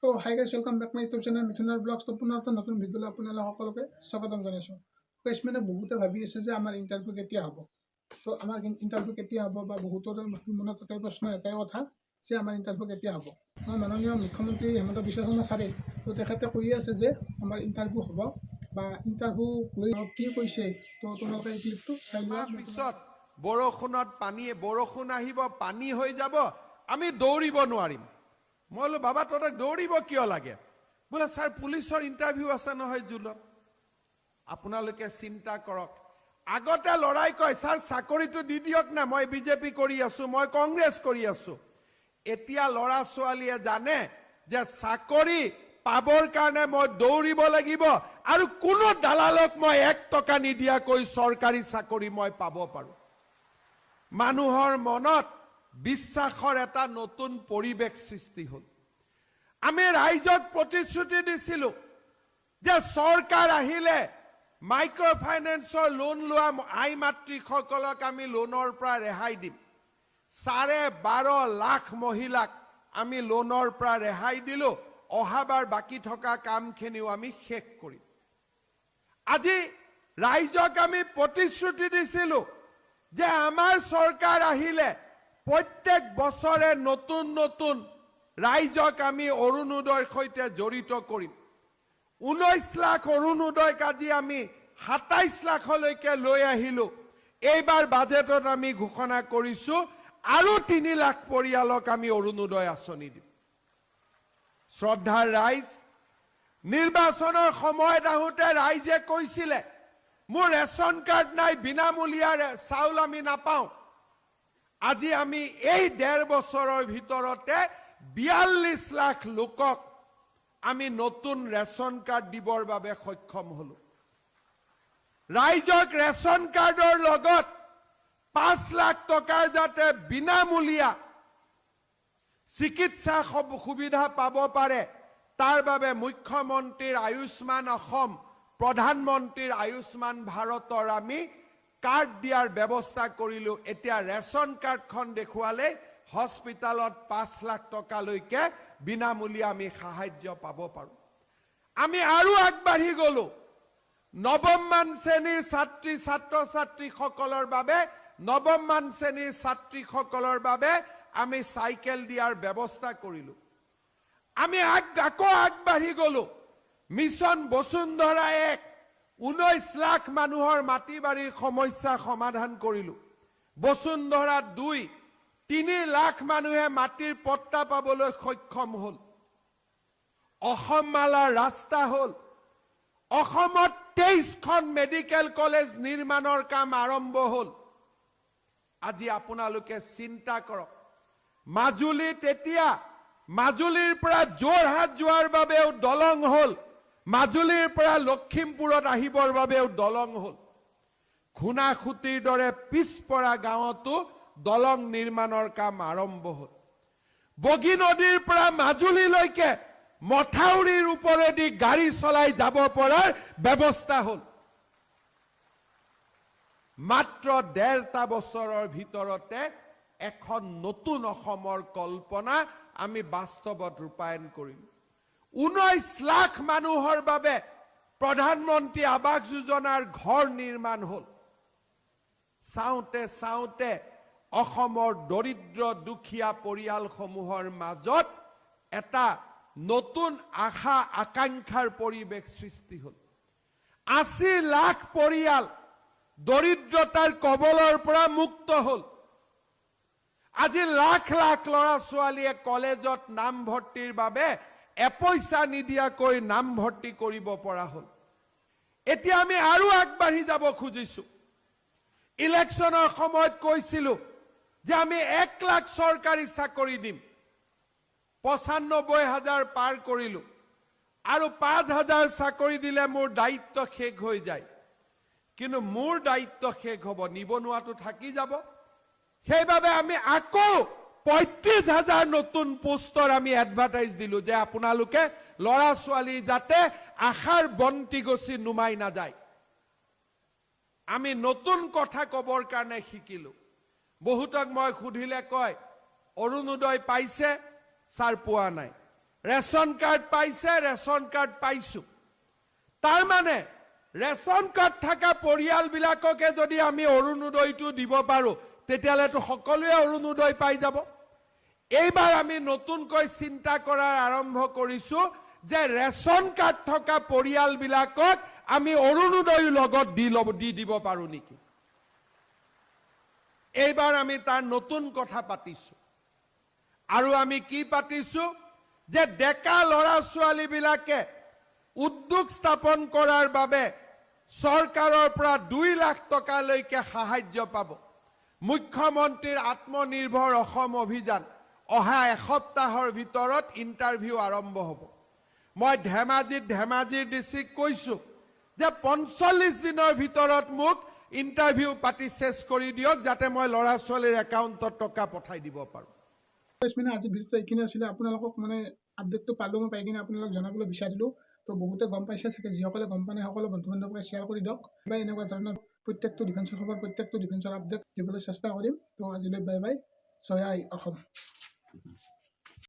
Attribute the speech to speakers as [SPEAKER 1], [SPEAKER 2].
[SPEAKER 1] তো hi guys, welcome back my YouTube channel মিথুনৰ blogs. তো পুনৰ এটা নতুন ভিডিঅ'লৈ আপোনালোক সকলোকে স্বাগতম জনাইছোঁ। গাইজ, মানে বহুতে ভাবি আছে যে আমাৰ ইণ্টাৰভিউ কেতিয়া হ'ব। তো আমাৰ ইণ্টাৰভিউ কেতিয়া হ'ব বা বহুতৰে মনত এটাই প্ৰশ্ন, এটাই কথা যে আমাৰ ইণ্টাৰভিউ কেতিয়া হ'ব। আমাৰ মাননীয় মুখ্যমন্ত্ৰী হিমন্ত বিশ্ব শৰ্মা ছাৰে, তো তেখেতে কৈ আছে যে আমাৰ ইণ্টাৰভিউ হ'ব বা ইণ্টাৰভিউ লৈ কি কৈছে, তো তোমালোকে এই ক্লিপটো চাই লোৱা।
[SPEAKER 2] পিছত বৰষুণত পানী, বৰষুণ আহিব, পানী হৈ যাব, আমি দৌৰিব নোৱাৰিম। মই বোলো, বাবা, তহঁতক দৌৰিব কিয় লাগে? বোলে, ছাৰ, পুলিচৰ ইণ্টাৰভিউ আছে নহয় জুনত। আপোনালোকে চিন্তা কৰক, আগতে ল'ৰাই কয়, ছাৰ, চাকৰিটো দি দিয়ক না, মই বিজেপি কৰি আছো, মই কংগ্ৰেছ কৰি আছো। এতিয়া ল'ৰা ছোৱালীয়ে জানে যে চাকৰি পাবৰ কাৰণে মই দৌৰিব লাগিব আৰু কোনো দালালক মই 1 টকা নিদিয়াকৈ চৰকাৰী চাকৰি মই পাব পাৰো। মানুহৰ মনত বিশ্বাসৰ এটা নতুন পৰিৱেশ সৃষ্টি হ'ল। আমি ৰাইজক প্ৰতিশ্ৰুতি দিছিলো যে চৰকাৰ আহিলে মাইক্ৰ' ফাইনেন্সৰ লোন লোৱা আই মাতৃসকলক আমি লোনৰ পৰা ৰেহাই দিম। 12.5 লাখ মহিলাক আমি লোনৰ পৰা ৰেহাই দিলো। অহাবাৰ বাকী থকা কামখিনিও আমি শেষ কৰিম। আজি ৰাইজক আমি প্ৰতিশ্ৰুতি দিছিলো যে আমাৰ চৰকাৰ আহিলে প্ৰত্যেক বছৰে নতুন নতুন ৰাইজক আমি অৰুণোদয়ৰ সৈতে জড়িত কৰিম। 19 লাখ অৰুণোদয়ক আজি আমি 27 লাখলৈকে লৈ আহিলো। এইবাৰ বাজেটত আমি ঘোষণা কৰিছো, আৰু 3 লাখ পৰিয়ালক আমি অৰুণোদয় আঁচনি দিম। শ্ৰদ্ধাৰ ৰাইজ, নিৰ্বাচনৰ সময়ত আহোঁতে ৰাইজে কৈছিলে, মোৰ ৰেচন কাৰ্ড নাই, বিনামূলীয়া চাউল আমি নাপাওঁ। আজি আমি এই ডেৰ বছৰৰ ভিতৰতে 42 লাখ লোকক আমি নতুন ৰেচন কাৰ্ড দিবৰ বাবে সক্ষম হলো। ৰাইজক ৰেচন কাৰ্ডৰ লগত 5 লাখ টকাৰ যাতে বিনামূলীয়া চিকিৎসা সুবিধা পাব পাৰে, তাৰ বাবে মুখ্যমন্ত্ৰীৰ আয়ুষ্মান অসম, প্ৰধানমন্ত্ৰীৰ আয়ুষ্মান ভাৰতৰ আমি কাৰ্ড দিয়াৰ ব্যৱস্থা কৰিলো। এতিয়া ৰেচন কাৰ্ডখন দেখুৱালে হস্পিটেলত 5 লাখ টকালৈকে বিনামূলীয়া আমি সাহায্য পাব পাৰোঁ। আমি আৰু আগবাঢ়ি গলো। নৱমমান শ্ৰেণীৰ ছাত্ৰ ছাত্ৰীসকলৰ বাবে, নৱমমান শ্ৰেণীৰ ছাত্ৰীসকলৰ বাবে আমি চাইকেল দিয়াৰ ব্যৱস্থা কৰিলো। আমি আকৌ আগবাঢ়ি গলো। মিছন বসুন্ধৰা 1, 19 লাখ মানুহৰ মাটি বাৰীৰ সমস্যা সমাধান কৰিলো। বসুন্ধৰা 2, 3 লাখ মানুহে মাটিৰ পট্টা পাবলৈ সক্ষম হ'ল। অসম মালাৰ ৰাস্তা হ'ল। অসমত 23খন মেডিকেল কলেজ নিৰ্মাণৰ কাম আৰম্ভ হ'ল। আজি আপোনালোকে চিন্তা কৰক, মাজুলীত এতিয়া মাজুলীৰ পৰা যোৰহাট যোৱাৰ বাবেও দলং হ'ল, মাজুলীৰ পৰা লখিমপুৰত আহিবৰ বাবেও দলং হ'ল। ঘূণাসুঁতিৰ দৰে পিছপৰা গাঁৱতো দলং নিৰ্মাণৰ কাম আৰম্ভ হ'ল। বগী নদীৰ পৰা মাজুলীলৈকে মথাউৰিৰ ওপৰেদি গাড়ী চলাই যাব পৰাৰ ব্যৱস্থা হ'ল। মাত্ৰ ডেৰটা বছৰৰ ভিতৰতে এখন নতুন অসমৰ কল্পনা আমি বাস্তৱত ৰূপায়ণ কৰিলো। 19 লাখ মানুহৰ বাবে প্ৰধানমন্ত্ৰী আৱাস যোজনাৰ ঘৰ নিৰ্মাণ হ'ল। চাওঁতে চাওঁতে অসমৰ দৰিদ্ৰ দুখীয়া পৰিয়ালসমূহৰ মাজত এটা নতুন আশা আকাংক্ষাৰ পৰিৱেশ সৃষ্টি হ'ল। 80 লাখ পৰিয়াল দৰিদ্ৰতাৰ কবলৰ পৰা মুক্ত হ'ল। আজি লাখ লাখ ল'ৰা ছোৱালীয়ে কলেজত নামভৰ্তিৰ বাবে এপইচা নিদিয়াকৈ নামভৰ্তি কৰিব পৰা হ'ল। এতিয়া আমি আৰু আগবাঢ়ি যাব খুজিছো। ইলেকশ্যনৰ সময়ত কৈছিলো যে আমি 1 লাখ চৰকাৰী চাকৰি দিম। 95 হাজাৰ পাৰ কৰিলো আৰু 5 হাজাৰ চাকৰি দিলে মোৰ দায়িত্ব শেষ হৈ যায়। কিন্তু মোৰ দায়িত্ব শেষ হ'ব, নিবনুৱাটো থাকি যাব। সেইবাবে আমি আকৌ 35 হাজাৰ নতুন পোষ্টৰ আমি এডভাৰটাইজ দিলো যে আপোনালোকে ল'ৰা ছোৱালী যাতে আশাৰ বন্তি গছি নুমাই নাযায়। আমি নতুন কথা কবৰ কাৰণে শিকিলো। বহুতক মই সুধিলে কয়, অৰুণোদয় পাইছে ছাৰ? পোৱা নাই। ৰেচন কাৰ্ড পাইছে? ৰেচন কাৰ্ড পাইছো। তাৰমানে ৰেচন কাৰ্ড থকা পৰিয়ালবিলাককে যদি আমি অৰুণোদয়টো দিব পাৰো, তেতিয়াহ'লেতো সকলোৱে অৰুণোদয় পাই যাব। এইবাৰ আমি নতুনকৈ চিন্তা কৰাৰ আৰম্ভ কৰিছো যে ৰেচন কাৰ্ড থকা পৰিয়ালবিলাকক আমি অৰুণোদয়ো লগত দি দিব পাৰো নেকি। এইবাৰ আমি তাৰ নতুন কথা পাতিছো। আৰু আমি কি পাতিছো যে ডেকা ল'ৰা ছোৱালীবিলাকে উদ্যোগ স্থাপন কৰাৰ বাবে চৰকাৰৰ পৰা 2 লাখ টকালৈকে সাহায্য পাব। মুখ্যমন্ত্ৰীৰ আত্মনিৰ্ভৰ অসম অভিযান, অহা এসপ্তাহৰ ভিতৰত ইণ্টাৰভিউ আৰম্ভ হ'ব। মই ধেমাজিত ধেমাজিৰ ডিচিক কৈছো যে 45 দিনৰ ভিতৰত মোক ইণ্টাৰভিউ পাতি শেষ কৰি দিয়ক, যাতে মই ল'ৰা ছোৱালীৰ একাউণ্টত টকা পঠাই দিব পাৰোঁ।
[SPEAKER 1] Guys, মানে আজি ভিডিঅ'টো এইখিনি আছিলে। আপোনালোকক মানে আপডেটটো পালোঁ মই, পাই কিনে আপোনালোক জনাবলৈ বিচাৰিলোঁ। তো বহুতে গম পাইছে চাগে, যিসকলে গম পোৱা নাই সকলো বন্ধু বান্ধৱকে শ্বেয়াৰ কৰি দিয়ক। বা এনেকুৱা ধৰণৰ প্ৰত্যেকটো ডিফেন্সৰ খবৰ, প্ৰত্যেকটো ডিফেন্সৰ আপডেট দিবলৈ চেষ্টা কৰিম। তো আজিলৈ বাই বাই, জয় আই অসম।